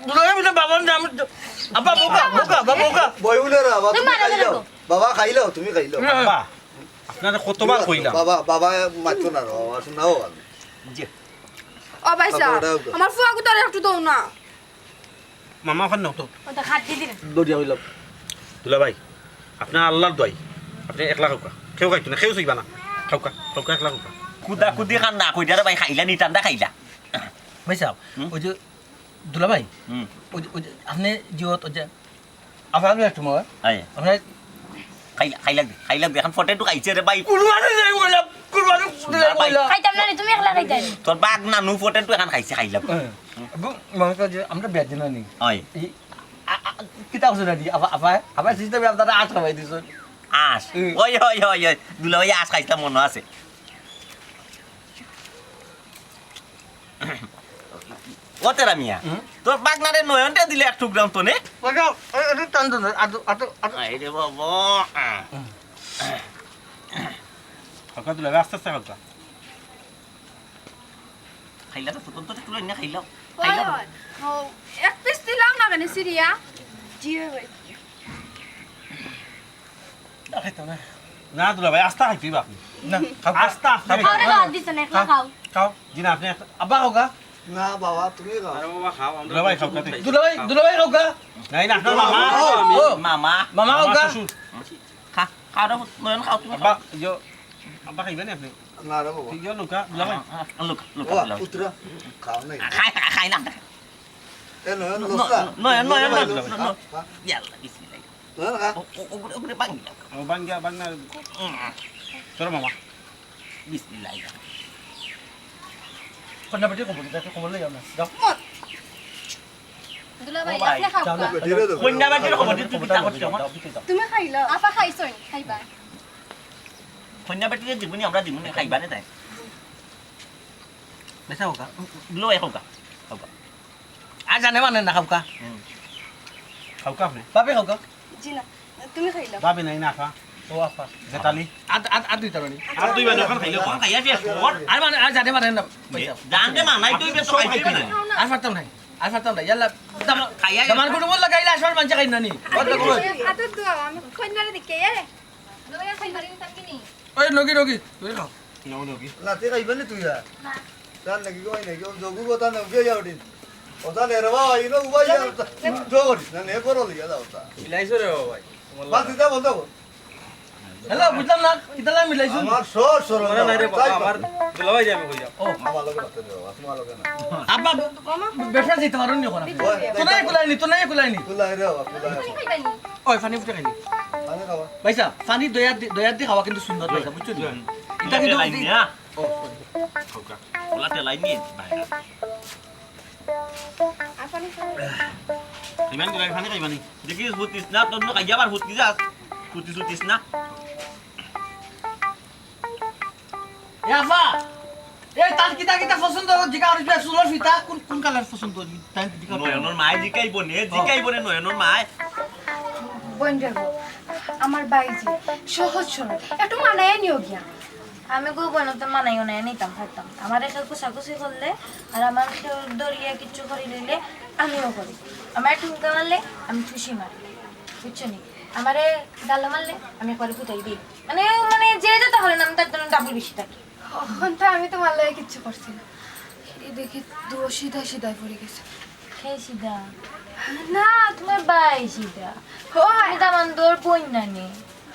দুলা ভাই, বাবার নাম তো, আব্বা, বোকা, বোকা, বাবা, বোকা। বই বলে রে, বাবা, তুমি তুমি মারা খাইলাও। গেলে গো। বাবা, খাইলাও, তুমি খাইলাও। হুম। আব্বা, আপনারে কতবার কইলাম। বাবা, বাবা, মারতো না রে, বাবা, শোনাও আমি। জি। ও ভাই সাহেব, বাবা, ওটা ওটা। আমার ফুয়াগুতারে একটু দাও না। মামা, ওখানে নাও তো। ওটা খাট দিয়ে দিন। দরিয়া হইলাম। দুলা ভাই, আপনার আল্লাহর দোয়াই, আপনি একলা খাউকা। কেউ খাইতো না, কেউ চাইবা না। খাউকা, খাউকা, একলা খাউকা। কুদা কুদি খান না কই, আরে ভাই, খাইলা নি, ঠান্ডা খাইলা। ভাই সাহেব, হুম? ওই যে দুলা ভাই, হুম। ওই যে, ওই যে, আপনি জিওত, ওই যে, আবার আমি একটু মনে হয়। আয়। আপনার খাইলা, খাইলা দে, খাইলা দে, এখন ফটেটু খাইছে রে ভাই। কুরবানি যাই বললাম, কুরবানি যাই ভাই। বললাম। খাইতাম না রে, তুমি একলা খাইতাই। তোর বাঘ নানু ফটেটু এখন খাইছে, খাইলা। হ্যাঁ। গো, মনে কর যে আমরা বেদিনা নি। হয়। এই, আ, আ, কিতা আছে না দি? আবার, আবার, আবার সিস্টেমে আপনারা আট খাওয়াই দিছেন। আস। হুম। ওই, ওই, ওই, ওই। দুলা ভাই আস খাইতাম মনে আছে। ও তেরা মিয়া, হুম? তোর বাগনারে নয়নটা দিলে এক টুকরাম তো নে। ওটা, ওই, ওটা টান, টান, আদু, আদু, আদু। আরে বাবা। খাওকা দুলাভাই, আস্তে আস্তে খাওকা। খাইলা তো, ফুটন তো একটু লইন না, খাইলাও। ওই, খাইলাও। ওই, ও, এক পিস দিলাম না কেন, সিরিয়া? জি, ওই, ওই। না, খাইতাম না। না, দুলাভাই, আস্তা খাইতে হইবা আপনি। না, খাও। আস্তা, আস্তা খাও। খাও রে, খাও, দিছে না, একলা খাও। খাও। জি না, আপনি একটা, আব্বা খাওকা। না, বাবা, তুমি খাও। আরে বাবা, খাও, আমরা দুলাভাই খাও, খাইতে। দুলাভাই, দুলাভাই খাওকা। নাই, না, আপনার মামা। ও, ও। মামা। মামা খাওকা। শ্বশুর। খা, খাও রে, নয়ন খাও, তুমি আব্বা, খাও। ইয়ো, আব্বা খাইবা না আপনি? না রে বাবা। ইয়ো, লুকা, দুলাভাই। হ্যাঁ, হ্যাঁ, লুকা, লুকা, ও, লুকা। পুত্র, খাও নাই। খাই, খাই, খাই না। এ, নয়ন, ন-, লসা। নয়ন, নয়ন, নয়ন, নয়ন, নয়ন। খা, খা। ইয়াল্লা, বিসমিল্লাহ। নয়ন, খা। ও, ও, ওগুলো, ওগুলো ভাঙি দাও। ও, ভাঙ্গিয়া, ভাঙ্গা। উম। তোর মামা। বিসমিল্লাহ। কন্যা বেটির খবর, দেখো খবর লই আমরা। যাও। দুলাভাই, ও ভাই, আপনি খাও যাও না। না। কন্যা বেটির খবর দিয়ে তুই কিতা করছিস আমার? তুমি খাইলা? আফা খাইছইন, খাইবা। কন্যা বেটিরে দিবনি, আমরা দিবনি, খাইবা না তাই। বেটা খাওকা। দুলাভাই খাওকা। খাওকা। আর জানে মানে না খাওকা। হুম। খাওকা আপনি। বাপে খাওকা। জি না, তুমি খাইলা। বাপে নাই না আফা। ও আফা। জেঠালি। আর, আর, আর দুইটা বানি। আর দুইবার যখন খাইলে কম। খাইয়া শেষ কর। আর মানে, আর জানে মানে না। জানতে মানাই তো, ইবে তো খাইতে না। আর পারতাম নাই। আর পারতাম নাই। ইয়াল্লা, দাম-, খাইয়া দামান কুটুমর লাগাইলে আসল মানষে খাই না নি। আদর দোয়া, আমি কন্যারে দেখে, এ। ওই নগি, নগি, তুই খাও। নগি, নগি। না, তুই খাইবে না তুই আর। না। তার নাকি কই নাকি, ও যোগু কথা নগি ইয়া উঠিন। ও তাহলে রে বাবা, ইনো উবাই ইয়া, জো করিস না, নে করো লিয়া যাও তা। মিলাইছো রে বাবা ভাই। বাস, এটা বন্ধ কর। হ্যালো, বুঝলাম না, কিতা লাগে মিলাইছো? আমার সর সর মনে নাই রে বাবা, তাই আমার পারে। দুলাভাই যাবে কই যাও। ও, আমার লগে বাতে দে বাবা, তোমার লগে না। আব্বা, ব্যবসা যেতে পারো নি ওখানে? ওই, তো নাই কুলাইনি, তো নাই কুলাইনি। কুলাই রে বাবা, কুলাই। পানি খাইবানি? ওই, পানি ফুটে খাইনি। পানি খাওয়া। ভাইসাব, পানি দয়ার দি, দয়ার দি খাওয়া কিন্তু সুন্নত, ভাইসাব, বুঝছো নি? হুম। এটা কিন্তু তেলাই নিয়া। ও, sorry। খাওকা। ওলা তেলাই নিয়ে, ভাই। আর পানি খাও। খাইবানি, তুই পানি খাইবানি। দেখিস, হুতিস না, তোর না খাইয়া আবার হুতি যাস। হুতিস, হুতিস না। এ আফা, এই তার কিতা কিতা পছন্দ? জিকা আর চুলর ফিতা কোন, কোন colour পছন্দ? তাই জিকা। নয়নর মায় জিকাইবো নে, জিকাইবো নে নয়নর মায়। বোন রে গো, আমার বাইজি সহজ সরল, একটু মানায় নিও গিয়া। আমি গো বোন তো মানাইও না, নিতাম পারতাম। আমার একে কুচাকুচি করলে আর আমার কেউ দরিয়া কিচ্ছু করি লইলে আমিও করি। আমার ঠুমকা মারলে আমি খুশি মারি, বুঝছো নি? আমারে গালো মারলে আমি একবারে ফুটাই দিই। মানে, ও মানে যে যেটা হলে না, আমি তার জন্য double বেশি থাকি। অখন তো আমি তোমার লগে কিচ্ছু করছি না। এই দেখি, দুও সিধা সিধাই পড়ি গেছে। কে সিধা? না, তোমার ভাই সিধা। ও, তুমি তো আমার দৌড় বই না নি।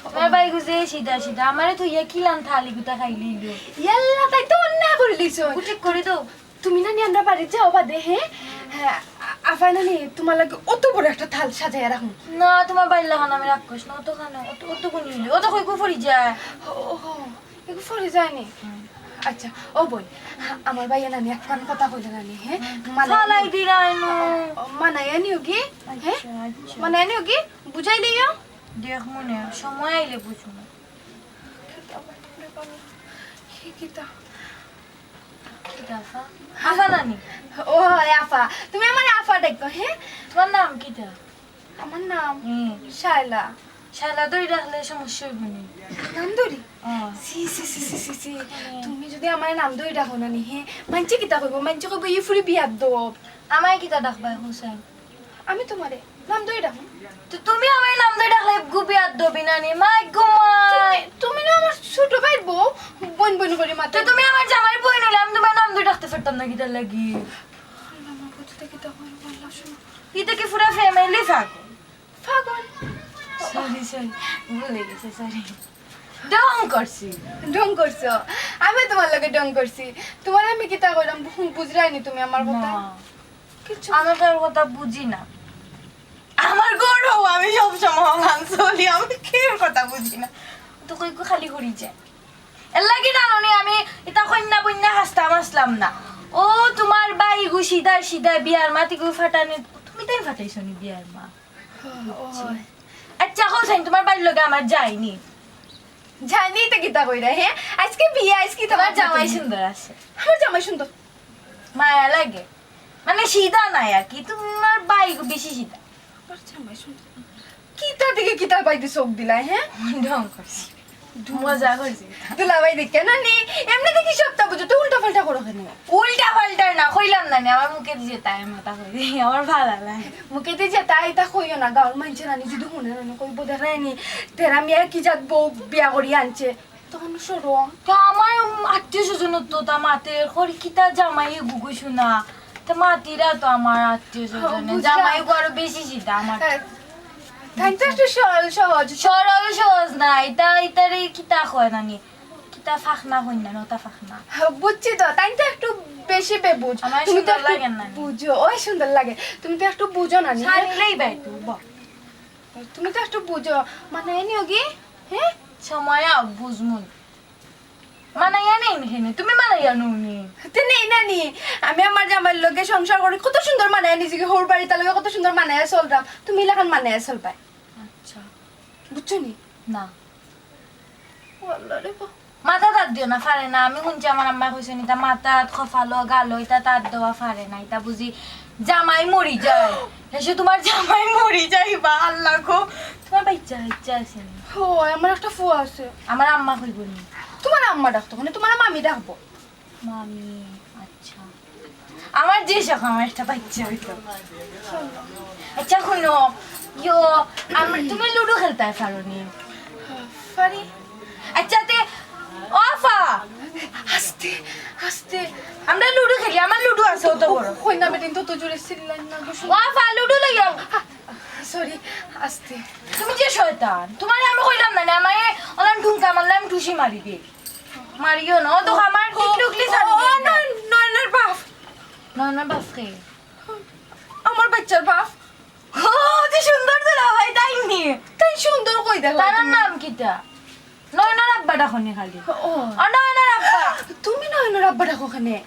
তোমার ভাই গুজে সিধা সিধা। আমারে তো ইয়া কিলান থালি গুতা খাই লিল। ইয়াল্লা, তাই তো অন্যায় করে দিছো। গুটি করে দাও। তুমি না নি আমরা বাড়িত যাও বাদে, হ্যাঁ? হ্যাঁ, আ-, আফায় না নি তোমার লাগি অত বড় একটা থাল সাজাইয়া রাখুন। না, তোমার বাইর লাখান আমি রাক্ষস না, অত খানো, অত, অত গুণ হইলে, অত কই গো পড়ি যায়। ও, ও, এগু পড়ি যায়নি? হুম। আচ্ছা, ও বোন, আমার ভাইয়ে না নি একখান কথা কইলে না নি, হ্যাঁ? হুম। মানায় ফালাই নি-, দিলাই নু। ও, মানায় নিও কি? হ্যাঁ? আচ্ছা, আচ্ছা। মানায় নিও কি? বুঝাই দিও। দেখ মনে, সময় আইলে বুঝবো। কিতা? কিতা? কিতা আফা? আফা নানি? ও, আফা। তুমি আমারে আফা ডাকো, হ্যাঁ? তোমার নাম কিতা? আমার নাম? হুম। শায়লা। শায়লা ধরি ডাকলে সমস্যা হইব নি? নাম ধরি? ও। ছি, ছি, ছি, ছি, ছি, ছি। হুম। তুমি যদি আমার নাম ধরি ডাকো না নি, হ্যাঁ? মানষে কিতা কইব? মানষে কইব, "ই ফুরি বিয়াদব।" আমায় কিতা ডাকবায়, হুসাইন? আমি তোমারে নাম ধরি ডাকো। তো তুমি আমার নাম ধরি ডাকলে গু বিয়াদবি না নি? মাই গো মাই। তুমি, তুমি না আমার ছোট ভাইর বউ, বোন বোন করি মাতো। তো তুমি আমার জামাইর বোন হইলে আমি তোমার নাম ধরি ডাকতে পারতাম না কিতার লাগি? আল্লাহ, মা, কোথা থেকে তখন বললাম, শোনো। ইটা কি পুরা family পাগল? পাগল। Sorry, sorry, ভুলে গেছি, sorry। ঢং করছি। ঢং করছো? আমি তোমার লগে ঢং করছি। তোমার আমি কিতা কইলাম, বু-, বুঝলায় নি তুমি আমার কথা? না। কিচ্ছু। আমি তোর কথা বুঝি না। আমার গর্ব, আমি সব সময় অহান চলি, আমি কেউর কথা বুঝি না। তো কই কই খালি ঘুরি যায়। এর লাগি জানো নি, আমি ইতা কইন্যা বইন্যা হাসতাম আসলাম না। ও তোমার ভাই গু সিধা সিধা বিয়ার মাতি গু ফাটানি, তুমি তাই ফাটাইছো নি বিয়ার মা? ও, ও। আচ্ছা, হোসেন, তোমার বাড়ির লগে আমার যায়নি। যায়নি তো কিতা কইরা, হ্যাঁ? আজকে বিয়া, আজকে তোমার তোমার জামাই বিয়া। সুন্দর আছে। আমার জামাই সুন্দর। মায়া লাগে। মানে সিধা নায় আর কি, তোমার ভাই বেশি সিধা। কিতা দিকে কিতা বাইদি চোখ দিলাই, হে? ঢং করছি। মজা করছি। দুলাভাই দেখে না নি, এমনিতে কি সবটা বুঝো, তো উল্টা পাল্টা করো কেনে? উল্টা পাল্টা না, কইলাম না নি, আমার মুখে দিয়ে তাই মাথা কই, আমার ভালা লাগে। মুখে দিয়ে যে তাই তা কইও না, গাঁওর মানষে না নি, যদি হুনে না নি, কইবো দেখরায় নি, তেরা মিয়া কি জাত বউ বিয়া করি আনছে, তখন শরম। তা আমার আত্মীয় স্বজন তো তা মাতের, করি কিতা জামাই গুগু শোনা, তা মাতিরা তো আমার আত্মীয় স্বজন, বুঝলাম। জামাই গো আরো বেশি সিধা আমার। হ্যাঁ, তাই তো একটু সরল সহজ। সরল সহজ না, ইতা, ইতারে কিতা কয় নানি? কিতা ফাখনা কইন না, নতা ফাখনা। বুঝছি তো, তাই তো একটু বেশি বেবুঝ। আমার তুমি তো সুন্দর একটু লাগে না নি? বুঝো, ওই সুন্দর লাগে। তুমি তো একটু বুঝো না নি? সারিলেই বাই তুই, বল। তুমি তো একটু বুঝো, মানে এ নিয়োগি, হ্যাঁ? সময় আও, বুঝমুন। মানাইয়া নেই নি কেনে? তুমি মানাইয়া নও নি? তে নেই না নি? আমি আমার জামাইর লগে সংসার করি, কত সুন্দর মানাইয়া নিজেকে হউর বাড়ি, তার লগে কত সুন্দর মানাইয়া চলরাম। তুমি ইলাখান মানাইয়া চলবায়। আচ্ছা। বুঝছো নি? না। ও আল্লাহ রে বাবা। মাথাত আত দিও না, পারে না। আমি হুনছি আমার আম্মায় কইছইন, ইতা মাথাত, কপালো, গালো, ইতাত আত দেওয়া পারে না। ইতা বুঝি জামাই মরি যায়। হেষে তোমার জামাই মরি যাইবা, আল্লাহ গো। তোমার বাইচ্চা, বাইচ্চা আছে নি? ও, আমার একটা ফুয়া আছে। আমার আম্মা কইবো নি? তোমার আম্মা ডাকতো, মানে তোমার মামি ডাকবো। মামি, আচ্ছা। আমার যে শখ, আমার একটা বাইচ্চা অইতো। আচ্ছা, হুনো, ইয়ো, আম-, তুমি লুডু খেলতায় পারো নি? পারি। আচ্ছা, তে, ও আফা! আস্তে, আস্তে। আমরা লুডু খেলি, আমার লুডু আছে অত বড়। কই না বেটিন, তো, তো জোরে চিল্লাইন না গো, শুন। ও আফা, লুডু লইও। Sorry, আস্তে। তুমি যে শয়তান, তোমারে আমি কইলাম না, না, আমারে অলান ঠুনকা মারলে আমি টুসি মারি দে। মারিও না, ও তো আমার টিকটুকলি ও, ছাড়ি ও, দিও না। নয়-, নয়নার বাপ। নয়নার বাপ কে? আমার বাইচ্চার বাপ। ও, যে সুন্দর দুলাভাই, তাই নি? তাই সুন্দর কই দেখো তার তুমি? নাম কিতা? নয়নার আব্বা ডাকো নি খালি। ও। ও, নয়নার আব্বা। তুমি নয়নার আব্বা ডাকো কেনে?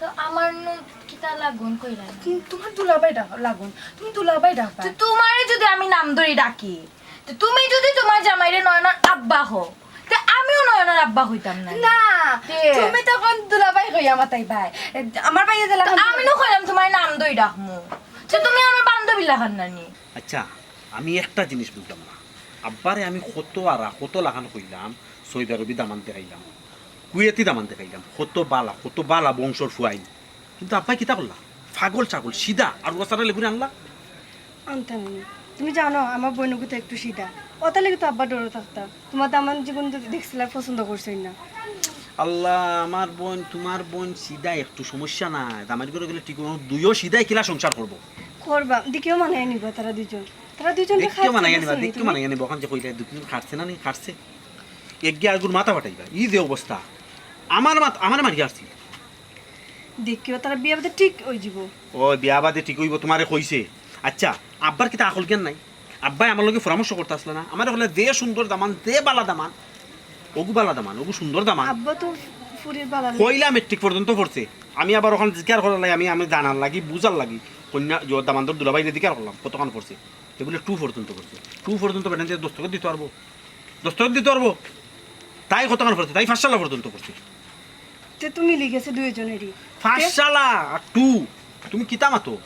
তো আমার নু কিতা লাগুন কইরা না? তুমি, তোমার দুলাভাই ডাকো, লাগুন। তুমি দুলাভাই ডাকবা। তো তোমারে যদি আমি নাম ধরি ডাকি, তো তুমি যদি তোমার জামাইরে নয়নার আব্বা হও, তে আমিও নয়নার আব্বা হইতাম না। না, তে? তুমি তখন দুলাভাই কইয়া মাতাইবায়। এ, আমার ভাইয়ে যে তো লাখান আমি নু কইলাম তোমার নাম ধরি ডাকমু। তো তুমি আমার বান্ধবী লাখান নানি। আচ্ছা, আমি একটা জিনিস বুঝলাম না। আব্বারে আমি কত আরা, কত লাখান কইলাম, সৌদি আরবি দামান দেখাইলাম, কুয়েতি দামান দেখাইলাম, কত বালা, কত বালা বংশর ফুয়াইন। কিন্তু আব্বায় কিতা করলা? পাগল ছাগল, সিধা, আর ওসারা লেগুরে আনলা। আনতাম আমি। তুমি জানো, আমার বইনগু তো একটু সিধা। ওটার লাগি তো আব্বা ডরো থাকতা। তোমার দামান জীবন তো দেখছিলা, পছন্দ করছইন না। আল্লাহ, আমার বইন, তোমার বইন সিধা একটু সমস্যা নাই। দামাইর ঘরো গেলে ঠিক অইবো, দুইও সিধায় কিলা সংসার করবো। করবা, দেখিও মানাইয়া নিবা তারা দুইজন। তারা দুইজন দেখিও মানাইয়া নিবা, দেখিও মানাইয়া নিবা। অখান যে কইলে দুইজন খাটছে না নি, খাটছে। একগিয়ে আরগুর মাথা ফাটাইবা। ই যে অবস্থা। আমার মাত-, আমারে মারিয়া আরছিল। দেখিও, তারা বিয়া বাদে ঠিক অইযিবো। ও, বিয়া বাদে ঠিক অইবো, তোমারে কইছে। আচ্ছা, আব্বার কিতা আকল জ্ঞান নাই? আব্বায় আমার লগে পরামর্শ করতা আছলা না? আমারে কইলা, "যে সুন্দর দামান, যে বালা দামান, ওগু বালা দামান, ওগু সুন্দর দামান।" আব্বা তো ফুরির বালা লাগে। কইলা মেট্রিক পর্যন্ত পড়ছে। আমি আবার অখান জিকার করার লাগি, আমি, আমি জানার লাগি, বুঝার লাগি, কইন্যা, যে দামান্দর দুলাভাইরে জিকার করলাম, কতখান পড়ছে? তে বুলে, "টু পর্যন্ত পড়ছে।" টু পর্যন্ত বেটাইন্তে দস্তখত দিতো পারবো? দস্তখত দিতো পারবো? তাই কতখান পড়ছে? তাই পাঁচশালা পর্যন্ত পড়ছে। তে তো মিলি গেছে দুইজনেরই। পাঁচশালা আর টু, তুমি কিতা মাতো?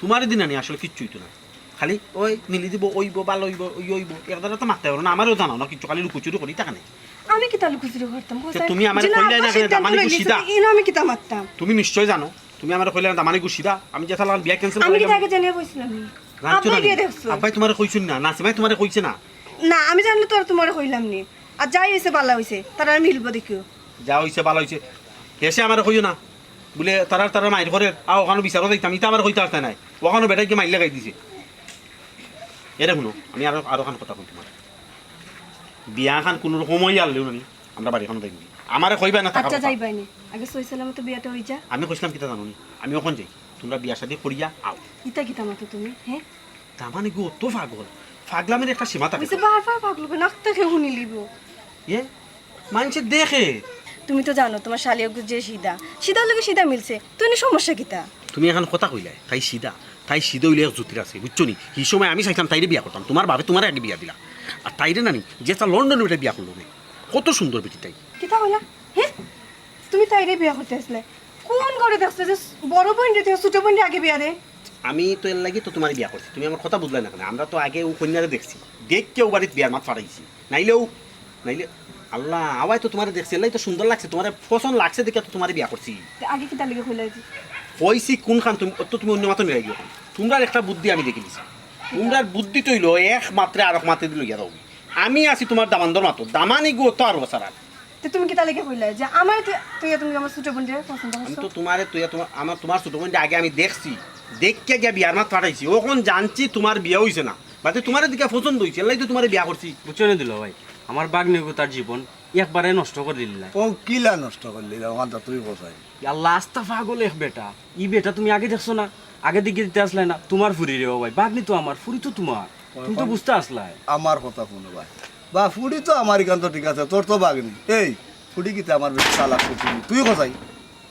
তোমারে দি না নি আসলে কিচ্ছু অইতো না। খালি ওই মিলি দিবো, অইবো, বালা অইবো, ওই অইবো। একদারা তো মাততায় পারো না, আমারেও জানাও না কিচ্ছু, খালি লুকোচুরি করি, তা কেনে? আমি কিতা লুকোচুরি করতাম? তে তুমি আমারে কইলায় না কেনে, দামানি গু সিধা? ইনো আমি কিতা মাততাম? তুমি নিশ্চয় জানো। তুমি আমারে কইলায় না, দামানি গু সিধা? আমি যে তার লাখান বিয়া cancel করি দিলাম। আমি কিতা আগে জানিয়া বইছিলাম নি? জানছো না নি? আব্বায় তোমারে কইছইন না, নাসিমায় তোমারে কইছে না? না, আমি জানলে তো আর তোমারে কইলাম নি। আর যাই অইছে বালা অইছে, তারা মিলবো দেখিও। যা অইছে বালা অইছে। হেষে আমারে কইও না। বুলে তারার, তারার মাইর করের, আ, অখানো বিচারো যাইতাম, ইতা আমারে কইতা পারতায় নায়। অখানো বেটায় গিয়া মাইর লাগাই দিছে। এরে হুনো, আমি আরো, আরোখান কথা কই তোমারে। বিয়াখান কুনু রকম অইয়া আরলেও নানি, আমরা বাড়িখানো যাইমু। আমারে কইবায় না থাকার কথা। আচ্ছা, যাইবায় নি। আগে সই সালামতে বিয়াটা অইযা। আমি কইছিলাম কিতা জানো নি? আমি অখন যাই। তোমরা বিয়া শাদি করিয়া আও। ইতা কিতা মাতো তুমি, হে? দামানি গু অত পাগল। পাগলামির একটা সীমা থাকে। বারবার পাগল অইবো, নাক থাকি হুনিলিবো। ইয়ে? মানষে দেখে। তুমি তো জানো, তোমার শালি অগু যে সিধা। সিধার লগে সিধা মিলছে। তো ইনো সমস্যা কিতা? তুমি অখান কথা কইলায়, তাই সিধা। তাই সিধা অইলে এক জুতির আছে, বুঝছো নি? হি সময় আমি চাইতাম তাইরে বিয়া করতাম। তোমার বাপে তোমারে আগে বিয়া দিলা। আর তাইরে নানি, যে তা লন্ডনে উঠে বিয়া করলো রে। কত সুন্দর বেটি তাই। কিতা কইলা? হে? তুমি তাইরে বিয়া করতে আছলায়? কোন ঘরে দেখছো যে বড় বইনরে থুইয়া ছোট বইনরে আগে বিয়া দে? আমি তো এর লাগি তো তুমারে বিয়া করছি, তুমি আমার কথা বুঝলায় না কেনে? আমরা তো আগে অউ কইন্যারে দেখছি, দেখিয়া অউ বাড়িত বিয়ার মাত ফাটাইছি। নাইলেও, নাইলে, আল্লাহ, আওয়ায় তো তুমারে দেখছি, এর লাগি তো সুন্দর লাগছে, তুমারে পছন্দ লাগছে দেখিয়া তো তুমারে বিয়া করছি। তে আগে কিতার লাগি কইলায় যে? কইছি কুনখান তুমি, অত তুমি অন্য মাতো মিলাই দিও। তুমরার একটা বুদ্ধি আমি দেখিলিছি। তুমরার বুদ্ধি তো অইলো এক মাতরে আরক মাতে দি লইয়া যাও। আমি আছি তুমার দামান্দর মাতো, দামান ইগু তো আরো সারা। তে তুমি কিতার লাগি কইলায় যে আমারে থুইয়া তুমি আমার ছোট বইনরে পছন্দ আমি করছো? তো তুমারে থুইয়া তুমার, আমার, তুমার ছোট বইনরে আগে আমি দেখছি, দেখিয়া গিয়া বিয়ার মাত ফাটাইছি। অখন জানছি তুমার বিয়া অইছে না, বাদে তুমারে দেখিয়া পছন্দ অইছে, এর লাগি তো তুমারে বিয়া করছি। বুঝছো নি দুলাভাই, আমার ভাগ্নিগু তার জীবন একবারে নষ্ট করিলিলায়। অউ কিলা নষ্ট করিলিলায়, অখান তো তুই কছাই। আল্লাহ, আস্তা পাগল এক বেটা। ই বেটা তুমি আগে দেখছো না? আগে দেখিয়া দিতে আছলায় না? তুমার ফুরি রে ও ভাই, ভাগ্নি তো আমার, ফুরি তো তুমার। তুমি তো বুঝতা আছলায়। আমার কথা হুনো ভাই, বা ফুরি তো আমার ইখান তো ঠিক আছে, তোর তো ভাগ্নি। এই ফুরি কিতা আমার বেশি চালাক করছিস তুই, কছাই?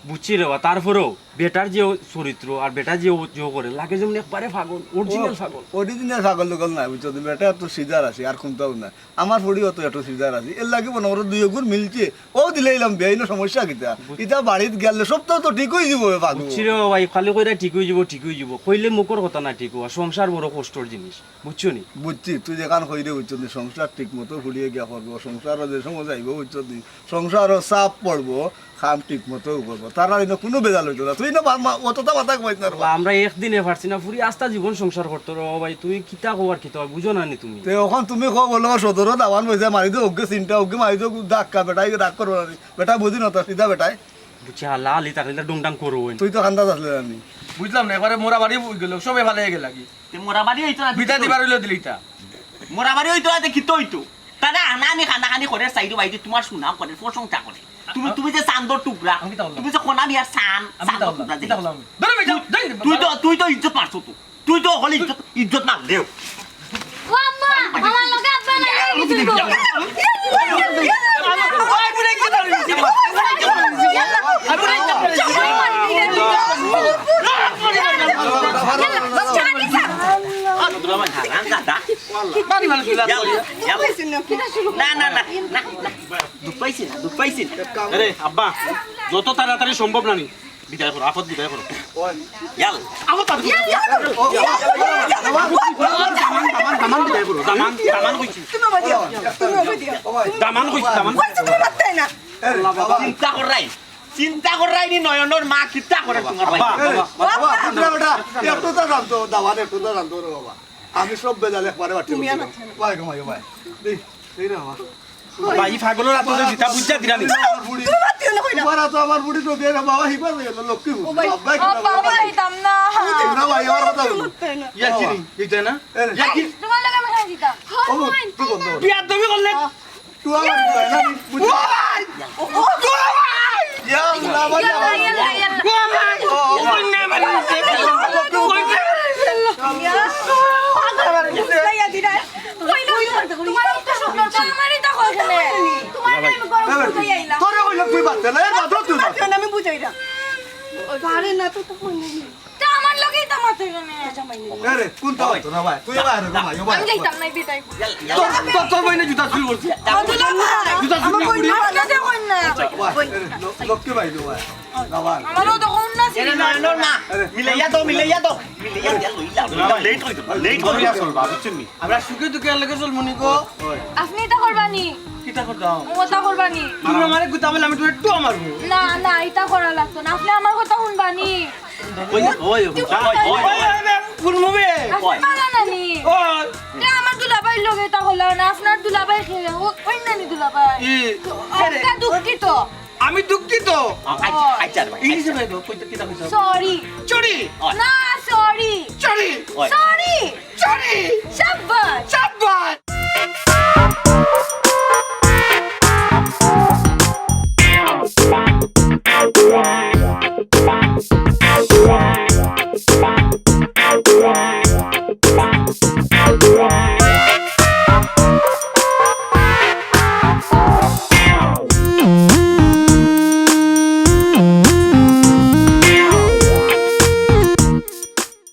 বুঝছি রে বা, তারপরেও বেটার যে চরিত্র আর বেটা যে ও, যে ও করে, লাগে যেমন একবারে পাগল, original পাগল। Original পাগল টাগল নায়, বুঝছো তো? বেটা তো সিধা রাশি, আর কুন্তাও নায়। আমার ফুরিও তো একটু সিধা রাশি, এর লাগি মনো করো দুইওগুর মিলছে। অউ দিলাইলাম বিয়া, ইনো সমস্যা কিতা? ইতা বাড়িত গেলে সব তো, তো ঠিক অইযিবো, এ পাগল। বুঝছি রে বা ভাই, খালি কইরা ঠিক অইযিবো, ঠিক অইযিবো। কইলে মুখর কথা না ঠিক অওয়া, সংসার বড় কষ্টর জিনিস, বুঝছো নি? বুঝছি, তুই যেখান কইরে, বুঝছো নি, সংসার ঠিক মতো ফুরিয়ে গিয়া করবো, সংসারও যে সময় যাইবো, বুঝছো নি, সংসারও চাপ পড়বো, কাম ঠিক মতো করবো। তার আর ইনো কুনু বেজাল অইতো না। তুই না মা-, মা-, অতটা মাথা ঘুমাইস না রে বা। আমরা একদিনে পারছি না, ফুরি আস্তা জীবন সংসার করতো রে বা ভাই। তুমি কিতা কও আর কিতা কও, বুঝো না নি তুমি? তে অখন তুমি কও বলো, সদরো দামান বইছে, মারি দে, অগ্গে চিন্তা, অগ্গে মারি দে, ধাক্কা, বেটায় রাগ করবো না নি। বেটায় বুঝি না তো, সিধা বেটায়। বুঝছি, হালা হালি থাকলে তো ডুংডাং করবো। তুই তো কান্দাত আছলে না নি। বুঝলাম না, একবারে মরা বাড়ি অই গেল, সবে ফালাই গেলা কি? তে মরা বাড়ি অইতো না, বিদায় দিবার অইলো দিলিতা। মরা বাড়ি অইতো না, তে কিতা অইতো? তারা আনাআনি কানাকানি করে, সাইডো বাইরে তুমার সুনাম করে, প্রশংসা করে। তুমি, তুমি যে চান্দর টুকরা, আমি কিতা করলাম? তুমি যে কনা বিয়ার চান, আমি কিতা চান্দর করলাম? টুকরা যে। কিতা করলাম? ধরো, বেটা, তুই, ধরো, তুই তো, ধরো। তুই তো ইজ্জত মারছো তো। তুই তো হলে ইজ্জত, ইজ্জত মার দেও। ও আম্মা, আমার লগে আব্বা নাই, এই কিছু কর। হারামজাদা। না, না, না, না, না। দুখ পাইছি না, দুখ পাইছি না। আরে আব্বা, যত তাড়াতাড়ি সম্ভব না নি, বিদায় করো, আফত বিদায় করো। ইয়াল। আফত আর বিদায় করো। দামান, দামান, দামান বিদায় করো। দামান, দামান কইছি। তুমি বাদ দিও, তুমি বাদ দিও। দামান কইছি, দামান। কইছি তুমি বাদ দেয় না। চিন্তা কররায়, চিন্তা কররায় নি নয়নর মা কিতা করে তুমার ভাই। বাবা, বাবা, বাবা, বাবা, বেটা, একটু তো জানতো, দামান একটু তো জানতো রে বাবা। আমি সব বেজাল একবারে বাটি তুমি করছি। আমার ভাই, ঘুমাইও ভাই। দেই, দেই রে বাবা। বাবা, ই পাগলর আতো যে জিতা বুঝা দিরা নি। আমার বুড়ি। তুমি মাতিও না, কই না। তোমার আতো আমার বুড়ি তো দিয়ে না, বাবা, হিবা হয়ে গেল, লক্ষ্মী বুড়ি। ও ভাই, বাবা, ও বাবা, বাবা। দিতাম না। না ভাই, আমার কথা তুমি হলো। মাততে না। ইয়া কি রে? দিতে না? এ রে। ইয়া কি? তোমার লগে আমি খাই দিতাম। ও, তুই বন্ধ কর। বিয়া তুমি করলে? তুই আমার বুড়ি না, বুঝলি? ও ভাই! ও ভাই! ইয়া আল্লাহ, বাবা। ইয়াল্লা, ইয়াল্লা, ইয়াল্লা। ও ভাই! ও, ও, ও, কন্যা আমার নিচে। কই না? তোমার তো সুন্দর, তো আমারই তো কইছে। তোমার আমি গরম করতে আইলাম। তোরে কইলাম তুই বাদ দে না, এর বাদেও তুই বাদ দে। আমি বুঝাই না। পারে না তো, তো কই না। তা আমার লগেই তো মাতে কেনে। এ রে, কোন তো হইতো না ভাই? তুই বাইরে ঘুমা, ইও ভাই। আমি যাইতাম না, বিদায়। তোর, তোর, তোর বইনে জুতা চুরি করছে। ও দুলা ভাই, জুতা চুরি আমার না বইন করি। আমাকে দেখুন না। ভাই, এ রে, ল-, লক্ষ্মী ভাই তো ভাই। না ভাই। আমারও তো কম না ছিল। এরে নয়, নয়, না। আরে। মিলাইয়া দাও, মিলাইয়া দাও। মিলাইয়া দিয়া লইলা, লইলা। লেট হইতো, লেট হইতো। আমরা সুখে দুঃখে আল্লাহকে চলমুনি গো। আপনি ইতা করবানি? কিতা করতাম? ও ইতা করবানি? তুমি আমারে গুতা বলে আমি তোমার একটু আমার বউ। না, না, ইতা করা লাগতো না। আপনি আমার কথা শুনবানি? ওই, ওই, ওই, ওই, ওই, ওই, ওই, ওই, ওই, ওই, ওই। আপনি মারা নানি? ওই। তে আমার দুলাভাইর লগে ইতা করলা না, আপনার দুলাভাই খেয়ে, ও, ওই নানি দুলাভাই। ই, তো, আরে। আমরা দুঃখিত। আমি দুঃখিত। আ-, আচ্ছা, আচ্ছা, ভাই, ইংলিশে আচ্ছা। ভাই, কইতে কিতা কইছো? Sorry। চুরি। ওই। না, sorry। চুরি। ওই। Sorry। চুরি। সাব্বাস। সাব্বাস।